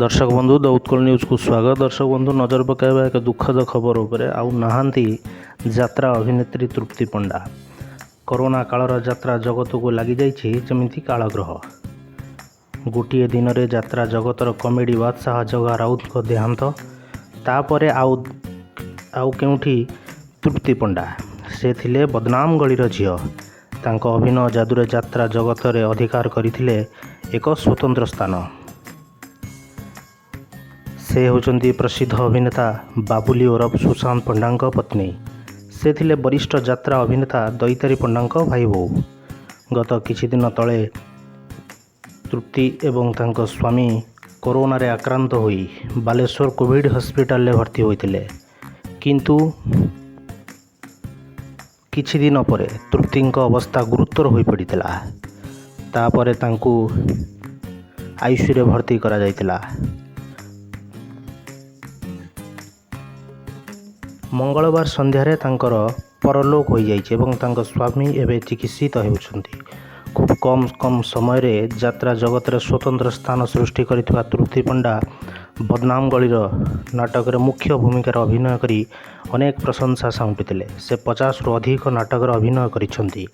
ଦର୍ଶକ ବନ୍ଧୁ, ଦ ଉତ୍କଳ ନ୍ୟୁଜ୍କୁ ସ୍ୱାଗତ। ଦର୍ଶକ ବନ୍ଧୁ, ନଜର ପକାଇବା ଏକ ଦୁଃଖଦ ଖବର ଉପରେ। ଆଉ ନାହାନ୍ତି ଯାତ୍ରା ଅଭିନେତ୍ରୀ ତୃପ୍ତି ପଣ୍ଡା। କରୋନା କାଳର ଯାତ୍ରା ଜଗତକୁ ଲାଗିଯାଇଛି ଯେମିତି କାଳଗ୍ରହ। ଗୋଟିଏ ଦିନରେ ଯାତ୍ରା ଜଗତର କମେଡ଼ି ବାଦଶାହ ଜଗା ରାଉତଙ୍କ ଦେହାନ୍ତ, ତାପରେ ଆଉ କେଉଁଠି ତୃପ୍ତି ପଣ୍ଡା। ସେ ଥିଲେ ବଦନାମ ଗଳିର ଝିଅ। ତାଙ୍କ ଅଭିନୟ ଯାଦୁରେ ଯାତ୍ରା ଜଗତରେ ଅଧିକାର କରିଥିଲେ ଏକ ସ୍ୱତନ୍ତ୍ର ସ୍ଥାନ। ସେ ହେଉଛନ୍ତି ପ୍ରସିଦ୍ଧ ଅଭିନେତା ବାବୁଲି ଓରଫ ସୁଶାନ୍ତ ପଣ୍ଡାଙ୍କ ପତ୍ନୀ। ସେ ଥିଲେ ବରିଷ୍ଠ ଯାତ୍ରା ଅଭିନେତା ଦୈତାରୀ ପଣ୍ଡାଙ୍କ ଭାଇ ବୋହୂ। ଗତ କିଛି ଦିନ ତଳେ ତୃପ୍ତି ଏବଂ ତାଙ୍କ ସ୍ୱାମୀ କରୋନାରେ ଆକ୍ରାନ୍ତ ହୋଇ ବାଲେଶ୍ୱର କୋଭିଡ଼ ହସ୍ପିଟାଲରେ ଭର୍ତ୍ତି ହୋଇଥିଲେ। କିନ୍ତୁ କିଛି ଦିନ ପରେ ତୃପ୍ତିଙ୍କ ଅବସ୍ଥା ଗୁରୁତର ହୋଇପଡ଼ିଥିଲା। ତାପରେ ତାଙ୍କୁ ଆଇସିୟୁରେ ଭର୍ତ୍ତି କରାଯାଇଥିଲା। ମଙ୍ଗଳବାର ସନ୍ଧ୍ୟାରେ ତାଙ୍କର ପରଲୋକ ହୋଇଯାଇଛି ଏବଂ ତାଙ୍କ ସ୍ୱାମୀ ଏବେ ଚିକିତ୍ସିତ ହେଉଛନ୍ତି। ଖୁବ୍ କମ୍ କମ୍ ସମୟରେ ଯାତ୍ରା ଜଗତରେ ସ୍ୱତନ୍ତ୍ର ସ୍ଥାନ ସୃଷ୍ଟି କରିଥିବା ତୃପ୍ତି ପଣ୍ଡା ବଦନାମ ଗଳିର ନାଟକରେ ମୁଖ୍ୟ ଭୂମିକାରେ ଅଭିନୟ କରି ଅନେକ ପ୍ରଶଂସା ସାଉଁଟିଥିଲେ। ସେ 50ରୁ ଅଧିକ ନାଟକରେ ଅଭିନୟ କରିଛନ୍ତି।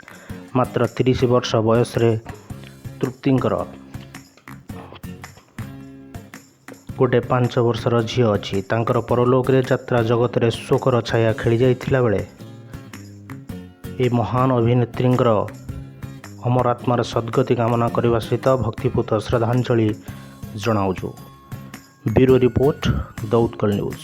ମାତ୍ର 30 ବର୍ଷ ବୟସରେ ତୃପ୍ତିଙ୍କର ଗୋଟେ 5 ବର୍ଷର ଝିଅ ଅଛି। ତାଙ୍କର ପରଲୋକରେ ଯାତ୍ରା ଜଗତରେ ଶୋକର ଛାୟା ଖେଳିଯାଇଥିଲା ବେଳେ ଏ ମହାନ ଅଭିନେତ୍ରୀଙ୍କର ଅମର ଆତ୍ମାର ସଦ୍ଗତି କାମନା କରିବା ସହିତ ଭକ୍ତିପୂତ ଶ୍ରଦ୍ଧାଞ୍ଜଳି ଜଣାଉଛୁ। Bureau report, the Utkal news.